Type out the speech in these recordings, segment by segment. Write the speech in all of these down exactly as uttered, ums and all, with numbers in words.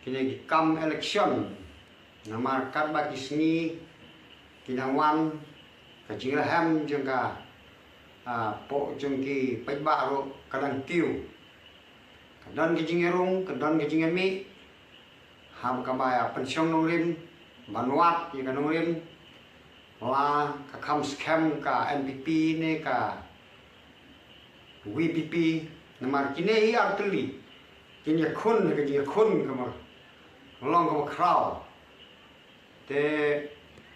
Kine ki kam election, namar katba ki sngi ki nang wan, ka jingrhem jong ka, ah, pok jong ki paidbah ruh ka dang kiew. Ka don ka jingïarung, ka don ka jingïamih, haba ka ba ïa pynshong nongrim, ban wad ïa ka nongrim, la ka kham skhem ka N P P ne ka V P P, namar kine hi artylli kin ïakhun, ka jingïakhun kaba long kaba khraw. Te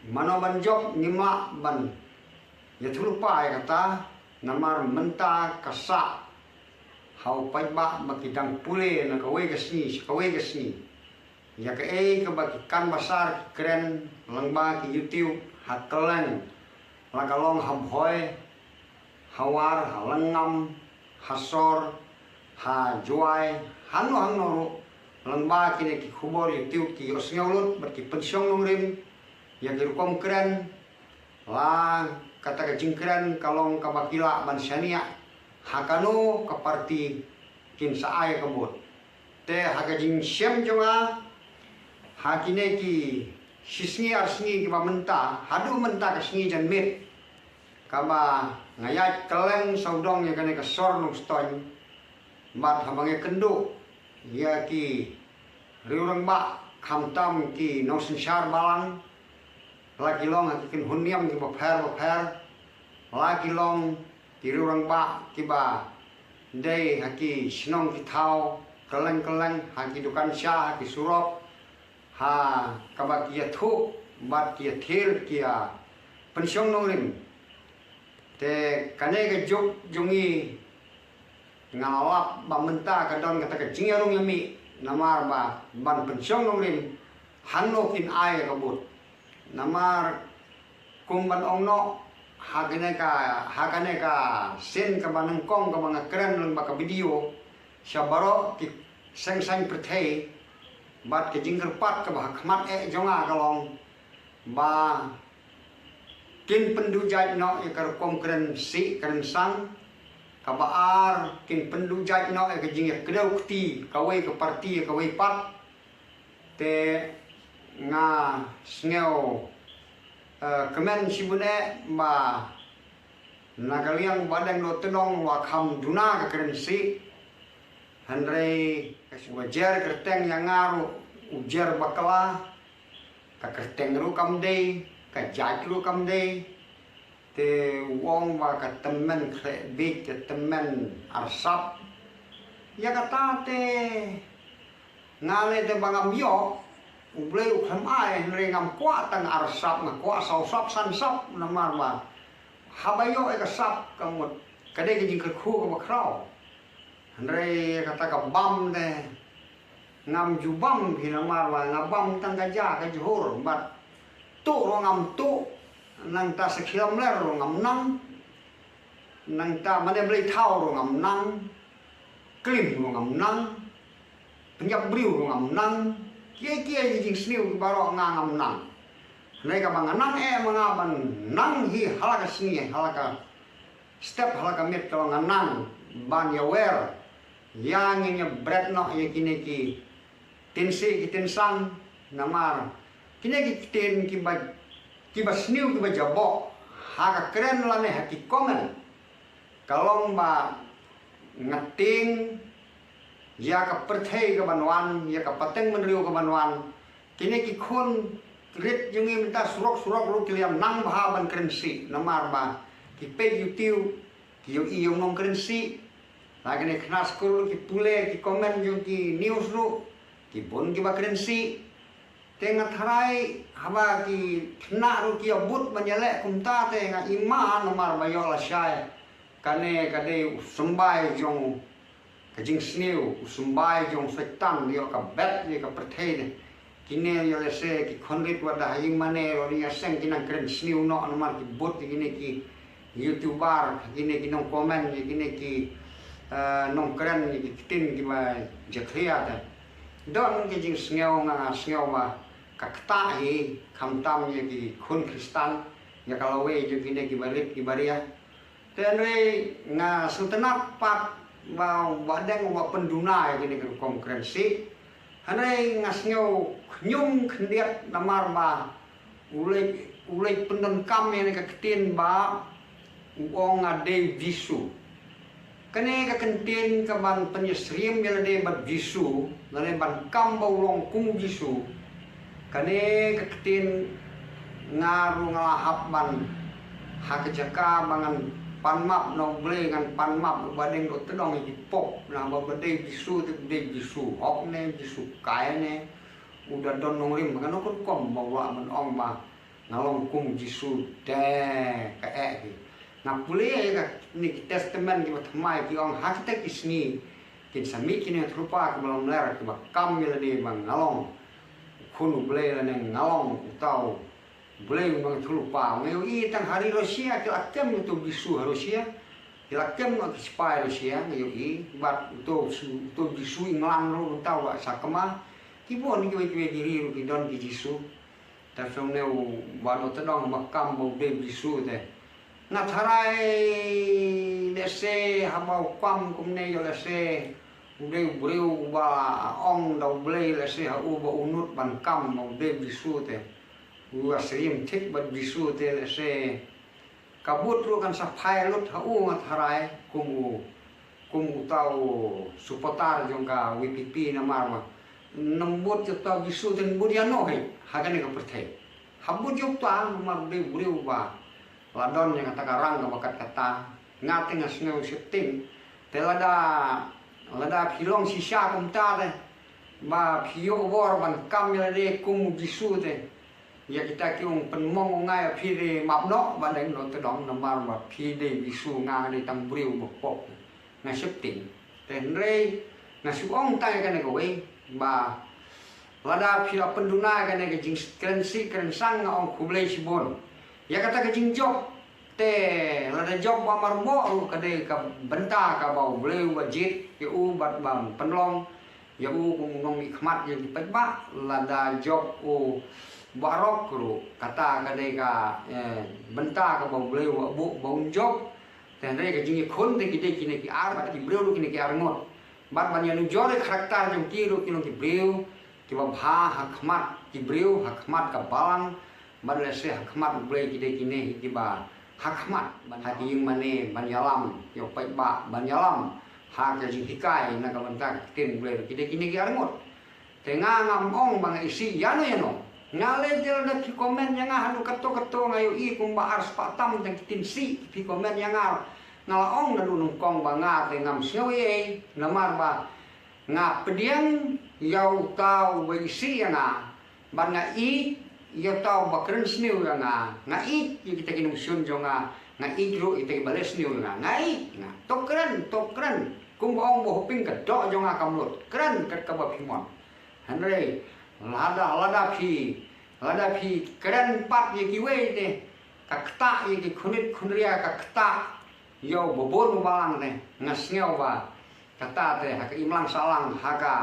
mano ban jop, ngim lah ban ïathuh lypa ïa kata, namar mynta ka sah ha u paidbah ba ki dang pule na kawei ka sngi sha kawei ka sngi ïa kaei kaba ki canvasser, ki kren lyngba ki YouTube ha kylleng, la ka long ha Bhoi, ha War, ha Lyngngam, ha Sor, ha Jowai, hangno hangno ruh, lyngba kine ki khubor YouTube ki ïohsngew lut bad ki pynshong nongrim ïa ki rukom kren. La kata ka jingkren ka long kaba ki lah ban shaniah ha kano ka party kin sa ai ka vote. Te ha ka jingshem jong nga, ha kine ki shisngi arsngi kiba mynta, haduh mynta ka sngi janmiet, kaba nga ïaid kylleng sawdong ïa kane ka sor Nongstoiñ, bad haba nga kynduh ïa ki riew rangbah, khamtam ki nongsynshar balang, la ki long ha ki kynhun niam kiba pher bapher, la ki long ki riew rangbah kiba dei ha ki shnong ki thaw, kylleng kylleng, ha ki dukan sha, ha ki surok, ha kaba ki ïathuh bad ki ïathir, ki ïapynshong nongrim. Te kane ka juk jong ngi, nga lap ba mynta ka don kata ka jingïarung ïamih, namar ba ban pynshong nongrim hangno kin ai ka vote. Namar kum ban ong noh, ha kane ka, ha kane ka sien kaba nyngkong kaba nga kren lyngba ka video sha baroh ki seng saiñ pyrthei, bad ka jingkyrpad kaba ha khmat eh jong nga ka long ba kin pynduh jait noh ïa ka rukom kren sih kren sang. Kaba ar, kin pynduh jait noh ïa ka jingïakdew kti kawei ka party ïa kawei pat. Te nga sngew, eh, kmen shibun eh ba na ka liang Bahdeng Dohtdong wa kham duna ka kren sih. Hynrei ka shu wa jer kyrteng ïa nga ruh u jer bakla, ka kyrteng ruh kam dei, ka jait ruh kam dei. Te u ong ba ka tymmen khleh biej, ka tymmen arsap. Ïa kata te nga leh te ba ngam ïoh, U Blei u khlem ai, hynrei ngam kwah tang arsap, nga kwah saw sap san sap, namar ba haba ïoh ïa ka sap ka mut ka dei ka jingkyrkhu kaba khraw. Hynrei kata ka bam te ngam ju bam hi, namar ba nga bam tang ka ja ka jhur, bad tuh ruh ngam tuh, nangta sa khie lamler ruh ngam nang, nangta mane blei thaw ruh ngam nang, klim ruh ngam nang, pynïap briew ruh ngam nang, kiei kiei ki jingsniew baroh nga ngam nang. Hynrei kaba nga nang eh ma nga ban nang hi ha la ka sngi, ha la ka step, ha la ka miet, kaba nga nang ban ïawer ïa, ngin ïa bret noh ïa kine ki ktien sih ki ktien sang, namar kine ki ktien kiba, kiba sniew kiba jaboh ha ka kren lane ha ki comment, ka long ba nga tieng ïa ka pyrthei kaban wan, ïa ka pateng bynriew kaban wan. Kine ki khun rit jong ngi mynta surok surok ruh ki la nang bha ban kren sih, namar ba ki peit YouTube, ki ïohi ïa u nongkren sih. La kine khynnah skul ki pule ki comment jong ki news ruh, ki bun kiba kren sih. Te nga tharai haba ki khynnah ruh ki ïa bud ban ïaleh kumta, te nga ïma namar ba ïoh lashai kane ka dei u symbai jong ka jingsniew, u symbai jong Soitan, ïoh ka bet ïa ka pyrthei de. Kine ïoh lehse ki khun rit wat da ha ïing mane ruh ïa seng ki nang kren sniew noh namar ki bud ïa kine ki YouTuber, kine ki nong comment, ïa kine ki, eh, nong kren, ïa ki ktien kiba jakhlia te. Don ki jingsngew, nga sngew ba ka ktah hi, khamtam ïa ki khun Khristan, ïa ka lawei jong kine kiba rit kiba ria. Te hynrei nga sngewtynnat pat ba u Bahdeng u wa pynduna ïa kine ki rukom kren sih. Hynrei nga sngew khñium khyndiat namar ba u leit, u leit pyndonkam ïa kane ka ktien ba u ong nga dei Jisu. Kane ka ktien ka ban pynïasyriem ïa lade bad Jisu, lane ban kam ba u long kum u Jisu. Kane ka ktien nga ruh nga la hap ban ha ka jaka ba ngan pan map na U Blei, ngan pan map ba dang dei tdong ïa ki pop, na ba ba dei Jisu te dei Jisu hok ne Jisu kai ne. U da don nongrim, nga nongrum ba u lah ban ong ba nga long kum Jisu te ka eh hi. Nga pule ïa kane ki testament kiba thymmai ki ong ha kita ki sngi kin sa mih kine ki nongïathuhlypa kiba lamler kiba kam ïa lade ba nga long u khun U Blei lane nga long uta U Blei u nongïathuhlypa. Nga ïohi tang ha ri Russia ki la kem uto u Jisu ha Russia. Ki la kem ki sipai Russia, nga ïohi, bad uto u Jisu, uto u Jisu England ruh uta u la sakma. Ki bun kiwei kiwei ki ri ruh ki don ki Jisu. Te shu ne u ba u tdong ba kam ba u dei u Jisu te. Nga tharai lehse haba u kam kumne ïoh lehse u dei u briew uba ong da U Blei lehse ha u ba u nud ban kam ba u dei u Jisu te. U ïasyriem thik bad u Jisu te lehse ka vote ruh kan sa phai lut ha u nga tharai kum u, kum uta u supporter jong ka V P P namar ba nym vote ïa uta u Jisu te nym vote ïa no hi ha kane ka pyrthei. Hap vote ïa uta namar u dei u briew ba la don ïa kata ka rang kaba kat kata. Nga te nga sngew sheptieng te lada, lada phi long shisha kumta te ba phi ïoh bor ban kam ïa lade kum u Jisu te. Ïa kita ki ong pynmong ong nga ïa phi te map noh ba dang noh tdong namar ba phi dei u Jisu, nga dei tang briew ba pop. Nga sheptieng. Te hynrei nga shu ong tang ïa kane kawei ba lada phi la pynduna ïa kane ka jingkren sih kren sang nga ong khublei shibun. Ïa kata ka jingjop te lada jop ba marboh ruh ka dei ka bynta kaba U Blei uba jied ïa u bad ban pynlong ïa u kum u nongmihkhmat ïa ki paidbah. Lada jop u baroh ruh kata ka dei ka, eh, bynta kaba U Blei uba buh ba un jop. Te hynrei ka jingïakhun te ki dei kine ki ar, bad ki briew ruh kine ki ar ngut. Bad ban ïanujor ïa ka character jong ki ruh ki long ki briew kiba bha ha khmat ki briew, ha khmat ka balang, bad lehse ha khmat U Blei ki dei kine hi kiba ha khmat ban ha ki ïing mane ban ïalam ïa u paidbah, ban ïalam ha ka jinghikai na ka bynta ka ktien U Blei ruh ki dei kine ki ar ngut. Te nga ngam ong ba nga isih ïano ïano. Nga leh jel da phi comment ïa nga haduh kato kato nga ïohi kumba ar spah tam da ki tin sih phi comment ïa nga. Nga la ong naduh nyngkong ba nga te ngam sngew ei ei namar ba nga pdiang ïa uta uba isih ïa nga. Bad nga ïeit ïa uta uba kren sniew ïa nga. Nga ïeit ïa kita ki nongshun jong nga. Nga ïeit ruh ïa kita kiba leh sniew ïa nga. Nga ïeit nga. To kren, to kren. Kumba ong ba hoping ka doh jong nga kam lut. Kren kat kaba phi mon. Hynrei lada, lada phi, lada phi kren pat ïa kiwei te, ka ktah ïa ki khunit khunria, ka ktah ïa u babun u balang te, nga sngew ba kata te ha ka imlang sahlang ha ka,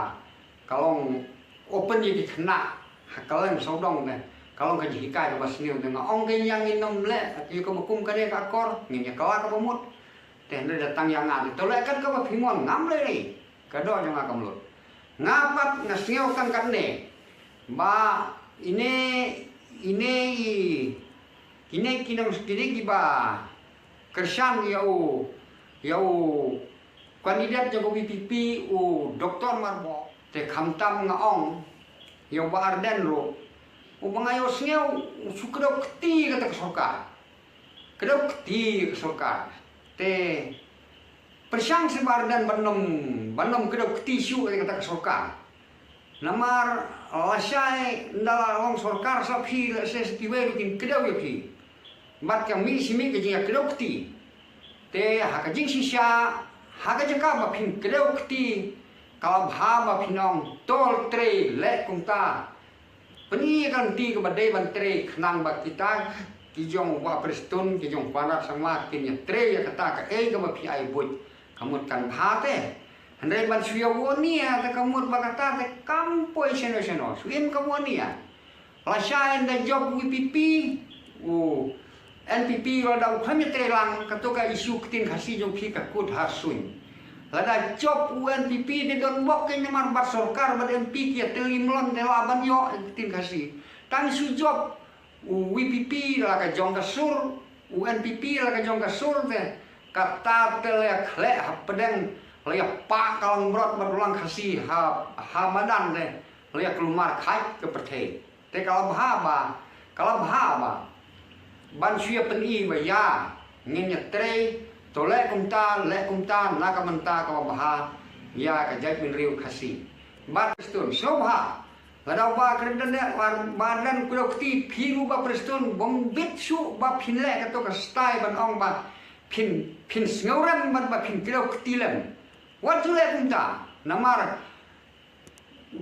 ka long open ïa ki khynnah ha ka leng sawdong te, ka long ka jinghikai kaba sniew te. Nga ong kein ïa ngin nym leh ïa kaba kum kane ka akor, ngin ïa kylla kaba mut. Te hynrei da tang ïa nga te, to leh kat kaba phi mon, ngam leh ei. Ka doh jong nga kam lut. Nga pat nga sngew tang katne ba ine, ine i, kine ki nong, kine kiba kyrshan ïa u, ïa u kandidat jong ka V P P, u Doktor Marbok. Te khamtam nga ong ïa u Bah Ardent ruh, uba nga ïohsngew u shu kdew kti kata ka sorkar. Kdew kti ka sorkar. Te pyrshang seh Bah Ardent ban nym, ban nym kdew kti shuh ïa kata ka sorkar. Namar lashai ynda la long sorkar sha phi, lashai sa kiwei ruh kin kdew ïa phi. Bad ka mih shi mih ka jingïakdew kti. Te ha ka jingshisha, ha ka jaka ba phin kdew kti, ka la bha ba phin ong, to trei leh kumta. Pyni ïa ka lynti kaba dei ban trei khnang ba kita ki jong u Bah Prestone, ki jong u Conrad Sangma kin ïatrei ïa kata kaei kaba phi ai buit. Ka mut kan bha te. Hynrei ban shu ïa wan ïa te ka mut ba kata te kam poi shano shano. Shu im ka wan ïa. Lashai ynda jop V P P, u N P P ruh da u khlem ïatrei lang, kato ka issue ktien Khasi jong phi ka kut ha suiñ. Lada jop u N P P te don bok kein namar bad sorkar bad M P ki ïatylli mlien te lah ban ïoh ïa ka ktien Khasi. Tang shu jop u V P P la ka jong ka sur, u N P P la ka jong ka sur te. Kata te la ïa khleh hapdeng, la ïa pah ka langbrot bad u lang Khasi ha, ha madan te. La ïa kulmar kheit ka pyrthei. Te ka la bha ba, ka la bha ba ban shu ïa pyni ba ïa ngin ïa trei, to leh kumta, leh kumta na ka bynta kaba bha ïa ka jaitbynriew Khasi. Bah Prestone, sngewbha, lada ba kren da ne, ba, ba don kdew kti, phi ruh Bah Prestone, bym bit shuh ba phin leh kato ka style ban ong ba phin, phin sngewrem bad ba phin kdew kti lem. Wat ju leh kumta, namar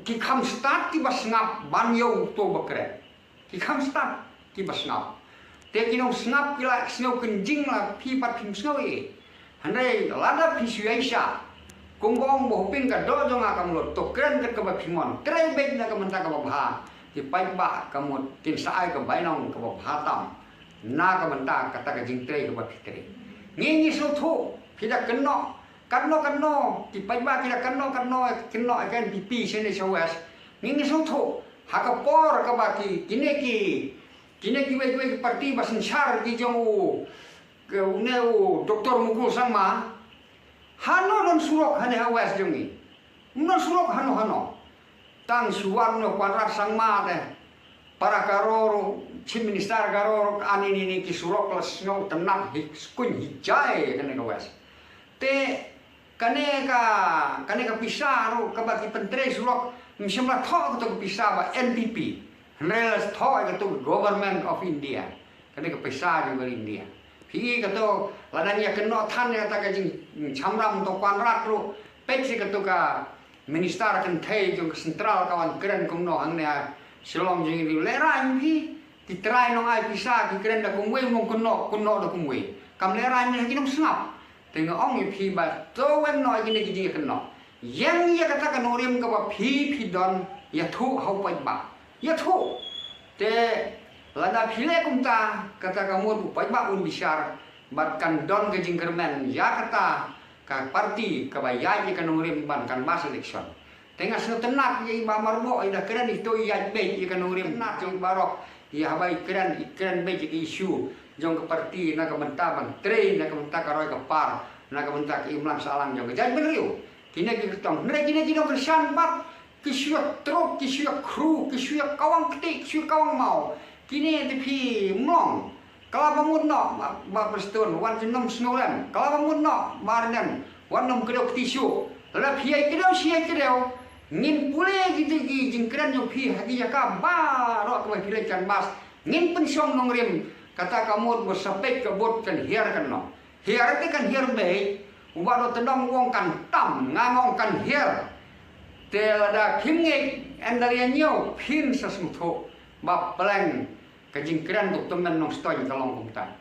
ki kham stad kiba sngap ban ïa uto ba kren. Ki kham stad kiba sngap. Te ki nongsngap ki la sngew kynjing, la phi pat phim sngew ei. Hynrei lada phi shu ïaishah, kum ba ong ba hapdeng ka doh jong nga ka mut, to kren kat kaba phi mon, trei beit na ka bynta kaba bha, ki paidbah ka mut kin sa ai ka bainong kaba bha tam na ka bynta kata ka jingtrei kaba phi trei. Ngi ngi sngewthuh, phi da kynnoh katno katno, ki paidbah ki da kynnoh katno, kynnoh ïa ka N P P shane sha West. Ngi ngi sngewthuh ha ka por kaba ki, kine ki, kine kiwei kiwei ki party ba synshar ki jong u, ki, une u Doctor Mukul Sangma. Hano don surok hane ha West jong ngi? Ym don surok hano hano. Tang shu wan u Conrad Sangma te, para Garo ruh, Chief Minister Garo ruh, ani ni ni ki surok la sngewtynnat hi, skuin hi jai kane ka West. Te kane ka, kane ka pisa ruh kaba ki pyntrei surok, ym shym la thoh kato ka pisa ba N P P. Hynrei la thoh kato ka Government of India. Kane ka pisa jong ka India. Phi i kato, lada ngi ïa kynnoh than ïa kata ka jingshemphang to Conrad ruh, peit shi kato ka minister kynthei jong ka central ka wan kren kumno hangne ha Shillong jong ngi, lehraiñ phi, ki trai nong ai pisa ki kren da kumwei, u nongkynnoh kynnoh da kumwei. Kam lehraiñ ne ki nongsngap. Te nga ong ïa phi ba to weng noh ïa kine ki jingïakynnoh. Ïeng ïa kata ka nongrim kaba phi phi don, ïathuh ha u paidbah. Ïathuh. Te lada phi leh kumta, kata ka mut u paidbah un bishar bad kan don ka jingkyrmen ïa kata ka party kaba ïaid ïa ka nongrim ban canvass election. Te nga sngewtynnat ïa i Bah Marbok, i da kren ito, i ïaid beit ïa ka nongrim, tynnat ïa i baroh, ïa haba i kren, i kren beit ïa ka issue jong ka party na ka bynta ban trei na ka bynta ka roi ka par, na ka bynta ka imlang sahlang jong ka jaitbynriew. Kine ki kyrtong, hynrei kine ki nongkyrshan pat ki shu ïa trok, ki shu ïa khru, ki shu ïa kawang kti, ki shu ïa kawang maw. Kine te phi mlong. Ka la ba mut noh Bah, Bah Prestone, wat junom sngewrem. Ka la ba mut noh Bah Ardent, wat nym kdew kti shuh. Lada phi ïai kdew shi ïai kdew, ngin pule kito ki jingkren jong phi ha ki jaka baroh kaba phi leit canvass. Ngin pynshong nongrim, kata ka mut ba sa peit ka vote kan hiar kan noh. Hiar te kan hiar beit, u Bah Dohtdong u ong kan tam, nga nga ong kan hiar. Te lada phim ngeit, ynda ïa ñiew phin sa sngewthuh ba pleng ka jingkren Doctor Men Nongstoiñ ka long kumta.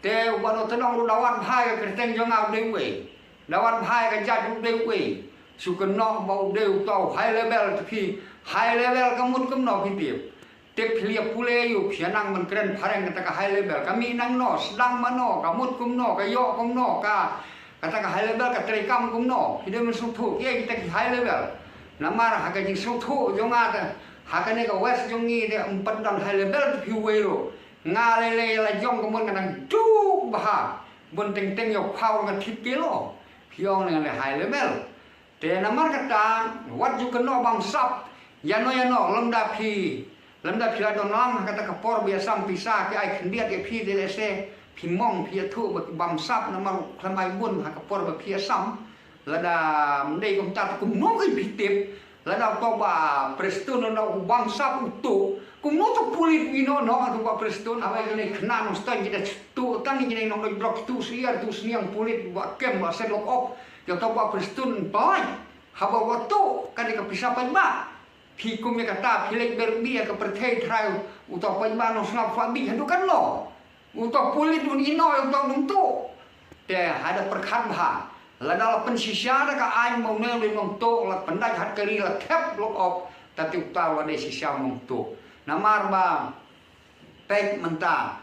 Te u Bah Dohtdong ruh da wad bha ïa ka kyrteng jong nga u dei uwei. Da wad bha ïa ka jait u dei uwei. Shu kynnoh ba u dei uta u high level, te phi high level ka mut kumno phi tip. Te phi ïa pule ïa u, phi ïa nang ban kren phareng kata ka high level. Ka mih nangno, sdang mano, ka mut kumno, ka ïoh kumno, ka, kata ka high level ka treikam kumno. Phi dei ban sngewthuh ïa kita ki high level. Namar ha ka jingsngewthuh jong nga te, ha kane ka West jong ngi te ym pat don high level te phi uwei ruh. Nga lei lei la jong ka mut nga dang duk bha. Bun teng teng ïa u khaw nga thip kilo. Phi ong nga lei high level. Te namar kata, wat ju kynnoh bamsap ïano ïano, lymda phi, lymda phi la don lang ha kata ka por ba ïasam pisa ki ai khyndiat ïa phi, te lehse phi mong phi ïathuh ba ki bamsap namar u khlem ai bun ha ka por ba phi ïasam. Lada ym dei kumta te kumno ngin phi tip, lada uto u Bah Prestone, lada u bamsap uto, kumno uto u pulit u ïehnoh noh ïa uto u Bah Prestone? Haba kine ki khynnah Nongstoiñ ki da tuh tang, kine ki nongdoit drok ki tuh syiar tuh sniang, pulit ba kem ba set lock up ïa uto u Bah Prestone, pynlait. Haba wat tuh, ka dei ka pisa paidbah. Phi kum ïa kata, phi leit ber bih ïa ka pyrthei trai, uto u paidbah nongsngap, pha bih haduh katno? Uto u pulit un ïehnoh ïa uto u nongtuh? Te haba pyrkhat bha, lada la pynshisha da ka aiñ ba une u dei u nongtuh, la pyndait ha ka ri, la thep lock up, te uta u la dei shisha u nongtuh. Namar ba peit mynta,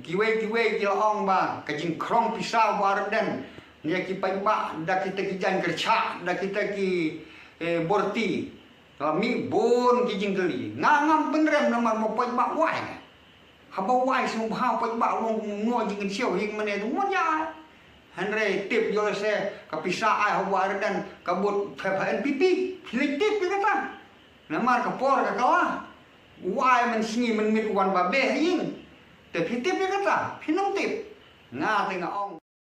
kiwei kiwei ki la ong ba ka jingkhrong pisa u Bah Ardent, Ïa ki paidbah da kita ki jaiñ kyrshah, da kita ki, eh, borti. Ka mih bun ki jingkylli. Nga ngam pynrem namar ma paidbah wai. Haba wai sngewbha paidbah long mo jingkynshew ïing mane tu mo ja. Hynrei tip ïoh se ka pisa ai ha Bah Ardent ka bud pep ha N P P. Phi leh tip ïa kata. Namar ka por ka kala. Wai mynsngi mynmiet wan ba beh ïing. Te phi tip ïa kata. Phi nang tip. Nga te nga ong.